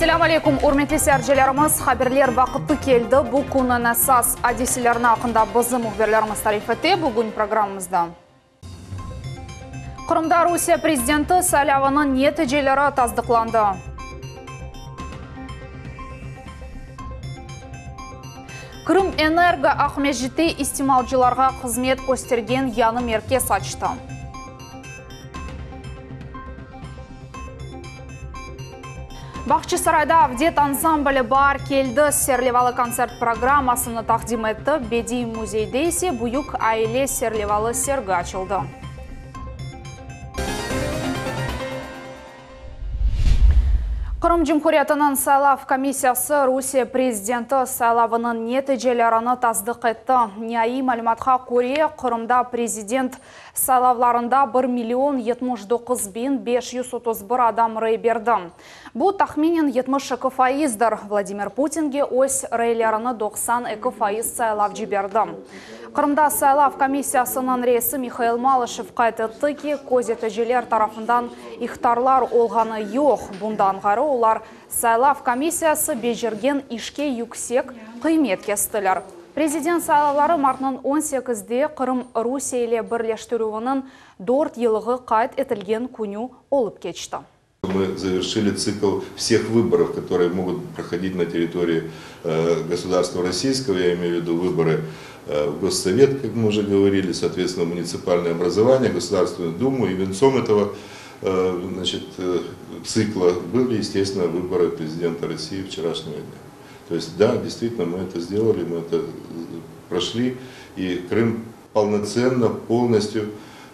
Selâm aleykum, ürmetli seyircilerimiz! Haberler vaqtı keldi. Bu künniñ esas adiselerini aqqında bizim mühbirlerimiz tarif ete. Bugün programmamızda. Qırımda Rusiye prezidenti saylavınıñ neticeleri tasdıqlandı. Krımenergo Aqmescitte istimalcılarğa hızmet köstergen yañı merkez açtı. Bağçasarayda Avdet ansambli Baar keldi serlevalı kontsert programmasını taqdim etti, Bediy müzeyde ise Büyük aile serlevalı sergi açıldı. Qırım Cumhuriyetiniñ saylav komissiyası Rusiye prezidenti saylavınıñ neticelerini tasdıq etti. Niaiy malümatqa köre, Qırımda prezident saylavlarında bir million 79 biñ 531 adam rey berdi. Bu, tahminen 72 faizdir. Vladimir Putinge öz reylerini 92 faiz saylavcı berdi. Qırımda saylav komissiyasınıñ reisi Mihail Malışev qayd etti ki, közeticiler tarafından ihtarlar olğanı yoq. Bundan ğayrı, olar saylav komissiyası becergen işke yüksek qıymet kestiler. Prezident saylavları martnıñ 18-de Qırım Rusiye ile birleştirüviniñ dört yıllığı qayd etilgen künü olıp keçti. Мы завершили цикл всех выборов, которые могут проходить на территории государства российского, я имею в виду выборы в Госсовет, как мы уже говорили, соответственно, муниципальное образование, Государственную Думу. И венцом этого значит, цикла были, естественно, выборы президента России вчерашнего дня. То есть, да, действительно, мы это сделали, мы это прошли, и Крым полноценно, полностью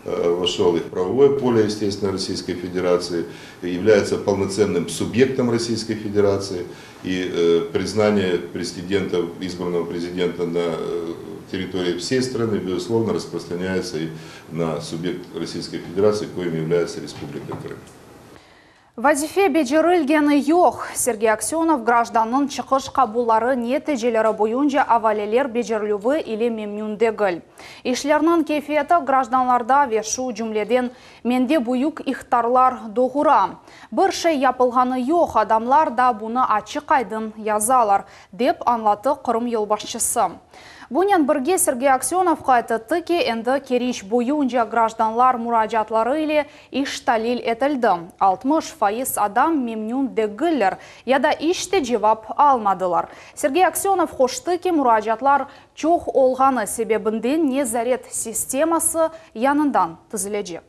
вошел и в правовое поле, естественно, Российской Федерации, является полноценным субъектом Российской Федерации, и признание президента, избранного президента на территории всей страны, безусловно, распространяется и на субъект Российской Федерации, коим является Республика Крым. Vazife becerilgeni yoq. Sergey Aksenov grajdanıñ çıqış qabulları neticeleri boyunca avaleler becerilüvi ile memnün degil. İşlerniñ keyfiyeti grajdanlarda ve şu cümleden mende büyük ihtarlar doğura. Bir şey yapılğanı yoq, adamlar da bunı açıq-aydın yazalar, dep añlattı Qırım yolbaşçısı. Bunen birge Sergey Aksenov qayd etti ki, endi Keriç boyunca grajdanlar muracaatları ile iş talil etildi. 60% adam memnün degiller ya da iç te cevap almadılar. Sergey Aksenov qoştı ki, muracaatlar çoq olğanı sebebinden nezaret sisteması yañıdan tizilecek.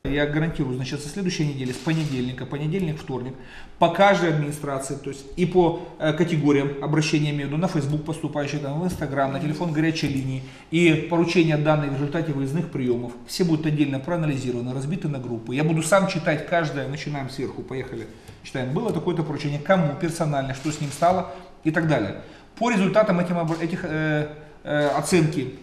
Я гарантирую, значит, со следующей недели, с понедельника, понедельник, вторник, по каждой администрации, то есть и по категориям обращения, имею в виду на Facebook поступающие, там, в Instagram, на телефон горячей линии и поручения данные в результате выездных приемов, все будут отдельно проанализированы, разбиты на группы. Я буду сам читать каждое, начинаем сверху, поехали, читаем, было такое-то поручение, кому, персонально, что с ним стало и так далее. По результатам этим, этих оценки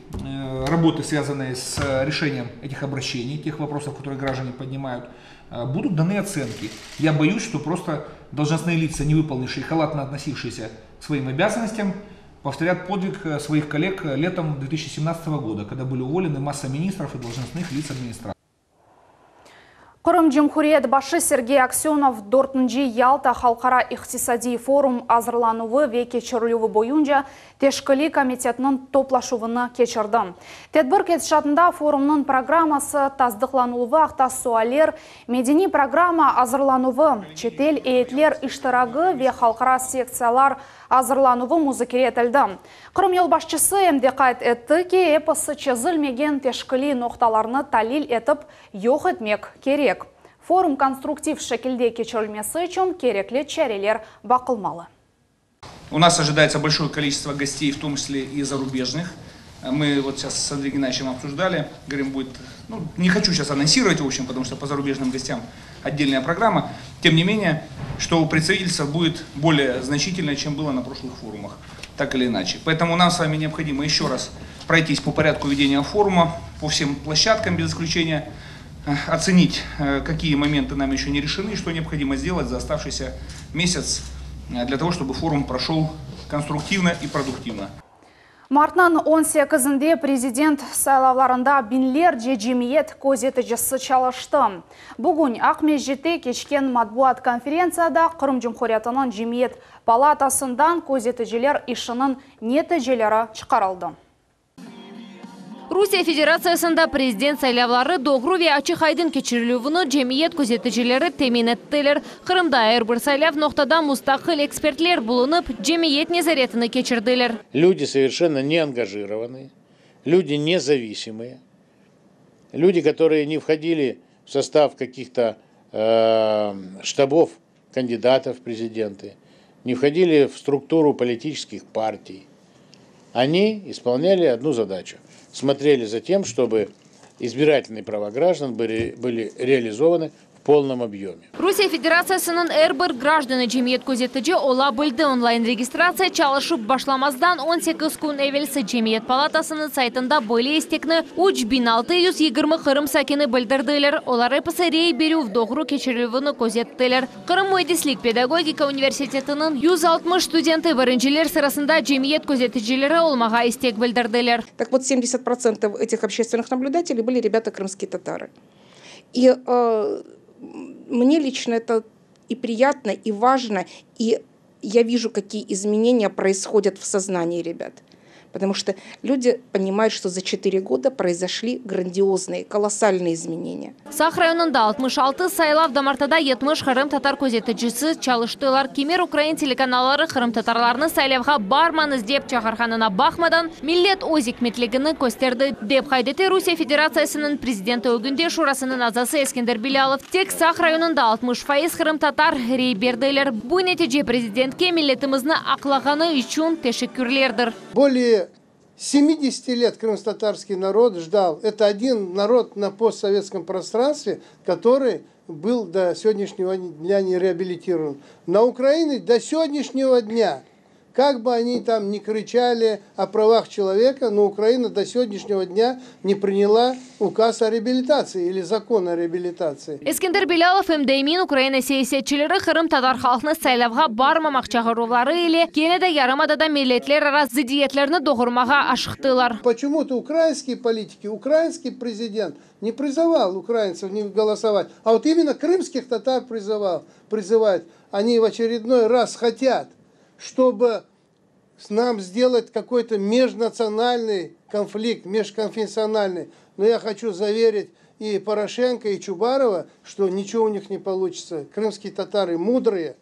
работы, связанные с решением этих обращений, тех вопросов, которые граждане поднимают, будут даны оценки. Я боюсь, что просто должностные лица, не выполнившие, халатно относившиеся к своим обязанностям, повторят подвиг своих коллег летом 2017 года, когда были уволены масса министров и должностных лиц администрации. Qırım Cumhuriyet başı Sergey Aksenov 4. Yalta halqara iqtisadiy forum azırlanuvı ve keçirilüvi boyunca teşkiliy komitetiniñ toplaşuvını keçirdi. Tedbir ketişatında forumnıñ programması tasdıqlanıluvı aqta sualler, medeniy programma azırlanuvı, çetel eyyetler iştiragi ve halqara sektsiyalar azırlanuvı muzakere etildi. Qırım yolbaşçısı em de qayd etti ki, episi çezilmegen teşkiliy noqtalarnı talil etip yoq etmek kerek. Forum konstruktiv şekilde keçirilmesi içün kerekli çareler baqılmalı. У нас ожидается большое количество гостей, в том числе и зарубежных. Мы вот сейчас с Андреем Геннадьевичем обсуждали, говорим, будет, ну, не хочу сейчас анонсировать, в общем, потому что по зарубежным гостям отдельная программа. Тем не менее, что представительство будет более значительное, чем было на прошлых форумах, так или иначе. Поэтому нам с вами необходимо еще раз пройтись по порядку ведения форума, по всем площадкам без исключения, оценить, какие моменты нами еще не решены, что необходимо сделать за оставшийся месяц для того, чтобы форум прошел конструктивно и продуктивно. Martnıñ on sekizinde prezident saylavlarında biñlerce cemiyet közeticisi çalıştı. Bugün Aqmescitte keçken matbuat konferentsiyada Qırım Cumhuriyetiniñ Cemiyet palatasından közeticiler işiniñ neticeleri çıqarıldı. Rusiye Federatsiyasında prezident saylavları doğru ve açıq-aydın keçirilüvini cemiyet közeticileri temin ettiler. Qırımda er bir saylav noqtada mustaqil ekspertler bulunıp, cemiyet nezaretini keçirdiler. Люди совершенно не ангажированные, люди независимые, люди, которые не входили в состав каких-то штабов кандидатов в президенты, не входили в структуру политических партий. Они исполняли одну задачу. Смотрели за тем, чтобы избирательные права граждан были, были реализованы в полном объеме. Rusiye Federatsiyasınıñ er bir grajdanı cemiyet közetici ola bildi. Onlayn registratsiya çalışıp başlamazdan 18 kün evelsi Cemiyet palatasınıñ saytında böyle istekni 3620 Qırım sakini bildirdiler. Olar episi rey berüv doğru keçirilüvini közettiler. Qırım müendislik pedagogika universitetiniñ 160 studenti birinciler sırasında cemiyet közeticileri olmağa istek bildirdiler. Так вот, 70% этих общественных наблюдателей были ребята крымские татары. И э, мне лично это и приятно, и важно, и я вижу, какие изменения происходят в сознании ребят. Потому что люди понимают, что за 4 года произошли грандиозные, колоссальные изменения. Saq rayonında 66 saylav damartıda 70 qırımtatar közeticisi çalıştılar. Kimer ukrain telekanalları qırımtatarlarnı saylavğa barmañız dep çağırğanına baqmadan, millet öz ikmetligini kösterdi, dep qayd etti Rusiye Federatsiyasınıñ prezidenti ögünde Şurasınıñ azası Eskender Bilâlov. Tek Saq rayonında 60% qırımtatar rey berdiler. Bu netice prezidentke milletimizni aqlağanı içün teşekkürlerdir. Более 70 лет крымско-татарский народ ждал. Это один народ на постсоветском пространстве, который был до сегодняшнего дня не реабилитирован. На Украине до сегодняшнего дня, как бы они там ни кричали о правах человека, но Украина до сегодняшнего дня не приняла указ о реабилитации или закон о реабилитации. Eskender Bilâlov em de emin Ukraina siyasetçileri qırımtatar halqını saylavğa barmamaq çağıruvları ile kene de yarımadada milletlerara zıddiyetlerni doğurmağa aşıqtılar. Почему-то украинские политики, украинский президент не призывал украинцев не голосовать, а вот именно крымских татар призывал, призывает. Они в очередной раз хотят, чтобы с нам сделать какой-то межнациональный конфликт, межконфессиональный. Но я хочу заверить и Порошенко, и Чубарова, что ничего у них не получится. Крымские татары мудрые,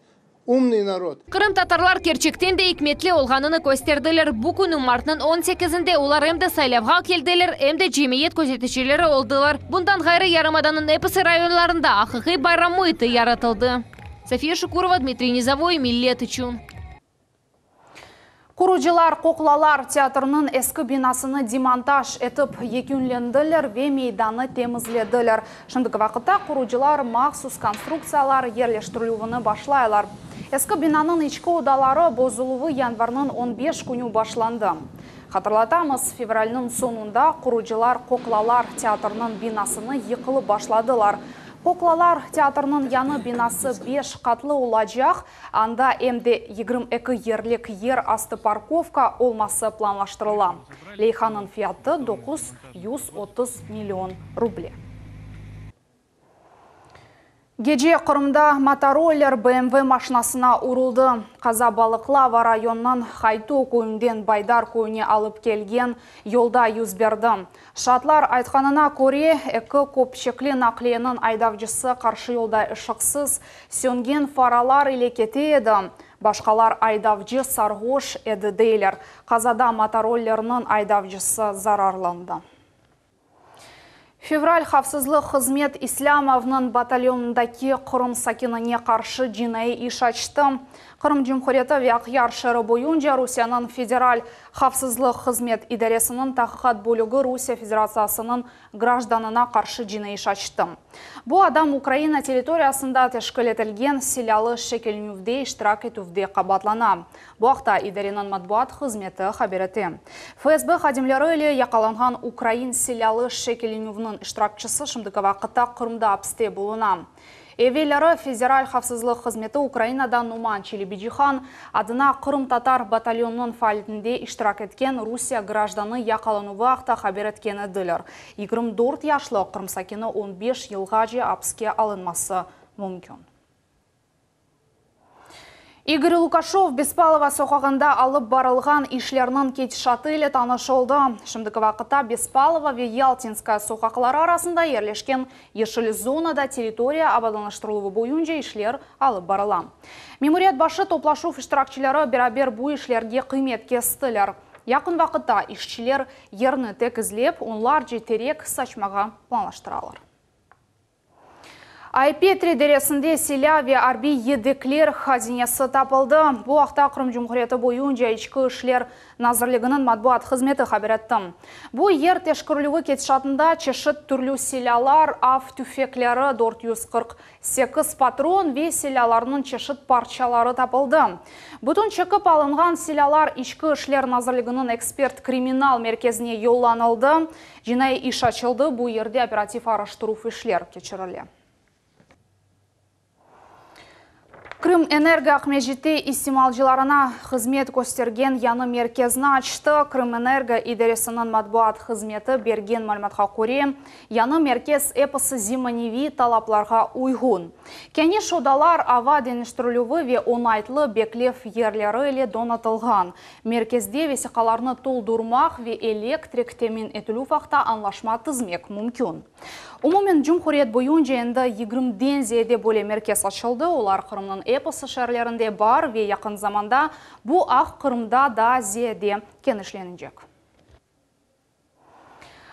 умный народ. Qırımtatarlar kerçekten de ikmetli olğanını kösterdiler. Bu künü martnıñ 18-inde olar em de saylavğa keldiler, em de cemiyet közeticileri oldılar. Bundan ğayrı yarımadanıñ episi rayonlarında aqiqiy bayram müiti yaratıldı. София Шукурова, Дмитрий Низовой, Millet içün. Qurucılar Qoqlalar teatriniñ eski binasını demontaj etip yekünlediler ve meydannı temizlediler. Şimdiki vaqıtta qurucılar mahsus konstruktsiyalar yerleştirilüvini başlaylar. Eski binanıñ içki odaları bozuluvı yanvarniñ 15 künü başlandı. Hatırlatamız, fevralniñ soñunda qurucılar Qoqlalar teatriniñ binasını yıqıp başladılar. Qoqlalar teatriniñ yañı binası 5 qatlı olacaq, anda em de 22 yerlik yer astı parkovka olması planlaştırıla. Leyhanıñ fiyatı 930 million ruble. Gece Qırımda motoroller BMW maşinasına uruldı. Qaza Balıqlava rayonınıñ Hayto köyünden Baydar köyüne alıp kelgen yolda yüz berdi. Şaatlar aytqanına köre, eki köpçekli naqliyeniñ aydavcısı qarşı yolda ışıqsız söngen faralar ile kete edi. Başqalar aydavcı sarğoş edi deyler. Qazada motorollerniñ aydavcısı zararlandı. Fevral havfsızlıq hızmet İslâmovnıñ batalyonındaki Qırım sakinine qarşı cinaiy iş açtı. Qırım Cumhuriyeti ve Aqyar şeeri boyunca Rusiyeniñ Federal havfsızlıq hızmet idaresiniñ tahqiqat bölügi Rusiye Federatsiyasınıñ grajdanına qarşı cinaiy iş açtı. Bu adam Ukraina territoriyasında teşkil etilgen silâlı şekillenüvde iştirak etüvde qabaatlana. Bu aqta idareniñ matbuat hızmeti haber ete. FSB hadimleri ile yaqalanğan ukrain silâlı şekillenüvniñ iştirakçisi şimdiki vaqıtta Qırımda apiste buluna. Evelleri Federal havfsızlıq hızmeti Ukrainada Noman Çelebicihan adına qırımtatar batalyonınıñ faaliyetinde iştirak etken Rusiye grajdanı yaqalanuvı aqta haber etken ediler. 24 yaşlı Qırım sakini 15 yılğace apiske alınması mümkün. İgor Lukaşev Bespalova soqağında alıp barılğan işlerniñ ketişatı ile tanış oldı. Şimdiki vaqıtta Bespalova ve Yaltinskaya soqaqları arasında yerleşken yeşil zonada territoriya abadanlaştırıluvı boyunca işler alıp barıla. Memuriyet başı toplaşuv iştirakçileri beraber bu işlerge qıymet kestiler. Yaqın vaqıtta işçiler yerni tekizlep, onlarca terek saçmağa planlaştıralar. Ay-Petri deresinde silâ ve arbiy yedekler hazinesi tapıldı. Bu aqta Qırım Cumhuriyeti boyunca İçki işler nazirliginiñ matbuat hızmeti haber etti. Bu yer teşkerilüvi ketişatında çeşit türlü silâlar, av tüfekleri, 448 patron ve silâlarnıñ çeşit parçaları tapıldı. Bütün çekip alınğan silâlar İçki işler nazirliginiñ ekspert-kriminal merkezine yollanıldı. Cinaiy iş açıldı, bu yerde operativ araştıruv işler keçirile. Krımenergo Aqmescitte istimalcılarına hızmet köstergen yañı merkezni açtı. Krımenergo idaresiniñ matbuat hızmeti bergen malümatqa köre, yañı merkez episi zemaneviy talaplarğa uyğun. Keniş odalar, ava deñiştirilüvi ve oñaytlı beklev yerleri ile donatılğan. Merkezde vesiqalarnı toldurmaq ve elektrik temin etilüv aqta añlaşma tizmek mümkün. Umumen, cumhuriyet boyunca endi yigirmiden ziyade böyle merkez açıldı, olar Qırımnıñ episi şeerlerinde bar ve yaqın zamanda bu ağ Qırımda daa ziyade kenişlenecek.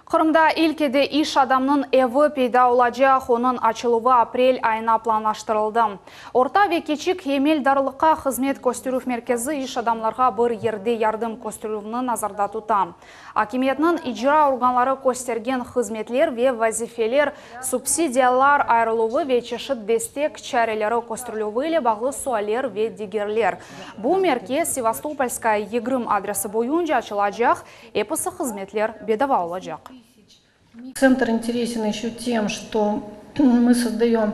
Qırımda ilkide iş adamnıñ evi peyda olacaq, onıñ açıluvı aprel ayına planlaştırıldı. Orta ve kiçik emeldarlıqqa hızmet kösterüv merkezi iş adamlarğa bir yerde yardım kösterüvni nazarda tuta. Akimiyetniñ icra organları köstergen hızmetler ve vazifeler, subsidiyalar ayırıluvı ve çeşit destek çareleri kösterilüvi ile bağlı sualler ve digerler. Bu merkez Sevastopolskaya, 20 adresi boyunca açılacaq, episi hızmetler bedava olacaq. Центр интересен еще тем, что мы создаем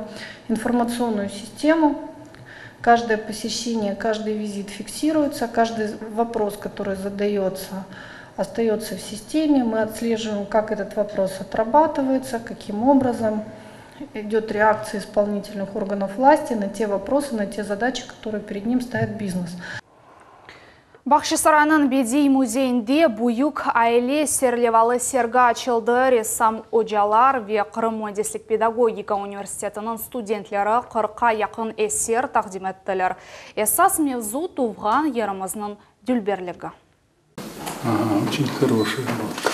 информационную систему. Каждое посещение, каждый визит фиксируется, каждый вопрос, который задается, остается в системе. Мы отслеживаем, как этот вопрос отрабатывается, каким образом идет реакция исполнительных органов власти на те вопросы, на те задачи, которые перед ним ставит бизнес. Bağçasaraynıñ Bediy müzeyinde Büyük aile serlevalı sergi açıldı. Ressam ocalar ve Qırım müendislik pedagogika universitetiniñ studentleri 40-qa yaqın eser taqdim ettiler. Esas mevzu tuvğan yerimizniñ dülberligi. Ага, очень хорошая лодка.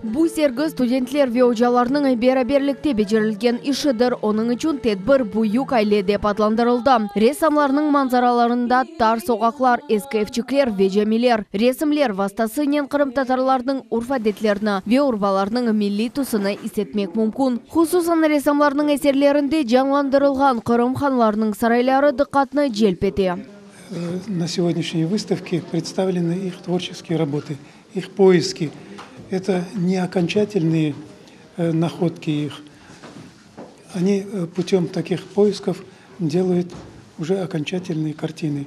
Bu sergi studentler ve ocalarnıñ beraberlikte becerilgen işidir. Onıñ içün tedbir Büyük aile dep adlandırıldı. Ressamlarnıñ manzaralarında tar soqaqlar, eski evçikler ve camiler. Resimler vastasınen qırımtatarlarnıñ urf-adetlerini ve urbalarınıñ milliy tüsüni is etmek mümkün. Hususan ressamlarnıñ eserlerinde canlandırılğan Qırım hanlarınıñ sarayları diqqatnı celp ete. На сегодняшней выставке представлены их творческие работы, их поиски. Это не окончательные находки их. Они путем таких поисков делают уже окончательные картины.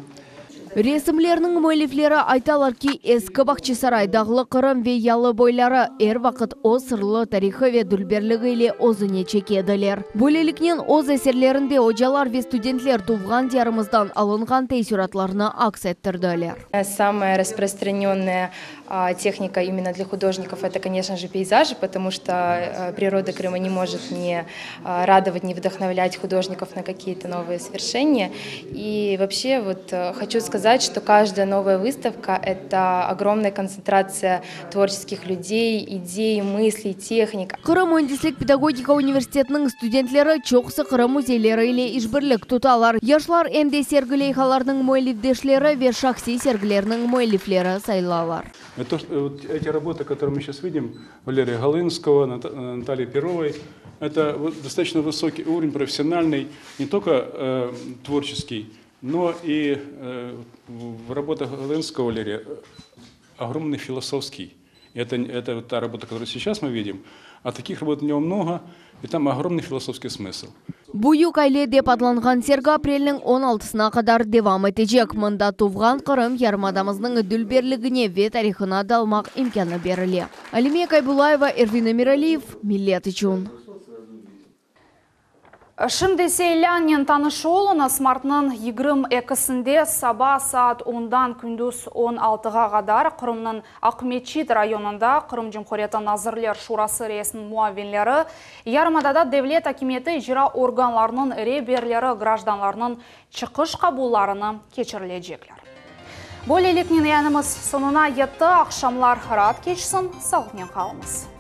Resimlerniñ müellifleri aytalar ki, eski Bağçasaray, dağlı Qırım ve yalı boyları er vaqıt öz sırlı tarihı ve dülberligi ile özüne çeke ediler. Böyleliknen öz eserlerinde ocalar ve studentler tuvğan diyarımızdan alınğan teessüratlarını aks ettirdiler. Самая распространенная техника именно для художников это, конечно же, пейзажи, потому что природа Крыма не может не радовать, не вдохновлять художников на какие-то новые свершения. И вообще вот хочу сказать, что каждая новая выставка – это огромная концентрация творческих людей, идей, мыслей, техник. Qırım müendislik pedagogika universitetiniñ studentleri çoqusı Qırım müzeyleri ile işbirlik tutalar. Yaşlar em de sergi leyhalarınıñ müellifdeşleri ve şahsiy sergileriniñ müellifleri sayılalar. То, что, вот эти работы, которые мы сейчас видим, Валерия Голынского, Натальи Перовой, это вот достаточно высокий уровень, профессиональный, не только творческий, но и в работах Голынского Валерия огромный философский. Это вот та работа, которую сейчас мы видим. А таких работ у него много, и там огромный философский смысл. Büyük aile dep adlanğan sergi aprelniñ on altısına qadar devam etecek. Mında tuvğan Qırım yarımadamıznıñ dülberligine ve tarihına dalmaq imkânı berile. Alime Kaybulayeva, Ervin Emiraliyev, Millet içün. Şimdi ise ilânnen tanış oluñız, martnıñ 22-sinde saba saat ondan kündüz on altığa qadar Qırımnıñ Aqmeçit rayonında Qırım Cumhuriyeti Nazirler Şurası reisiniñ muavinleri, yarımadada devlet akimiyeti icra organlarınıñ reberleri grajdanlarnıñ çıqış qabullarını keçirilecekler. Böyleliknen yayınımız soñuna yetti. Aqşamlar raat keçsin, sağlıqnen qalıñız.